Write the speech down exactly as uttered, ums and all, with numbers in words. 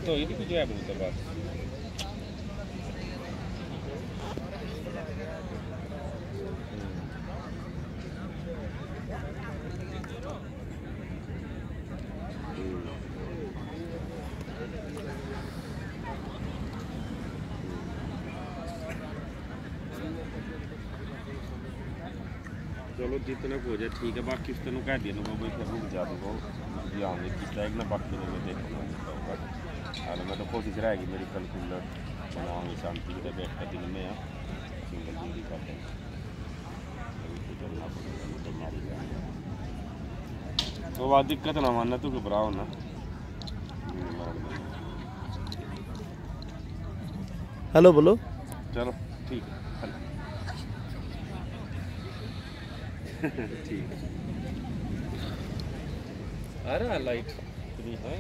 तो ये भी कुछ है बहुत बात। चलो, जितना को हो जाए ठीक है, बाकी उसने कह दिया ना, भाई फिर रुक जा, तो वो ये आने की स्ट्राइक ना, बाकी ने मैं देखूंगा, नहीं कहूंगा। और मैं तो कोशिश रहेगी मेरी, कल कूलर बनाऊंगी शांति से, बैठ कर दिन में है, सिंगल ड्यूटी कर देंगे। अभी तो चलना पड़ेगा, नहीं तो मारी जाएंगे। तो बात दिक्कत ना मानना, तू घबराओ ना। हेलो बोलो। चलो, ठीक है, ठीक है। आ रहा है लाइट? इतनी है।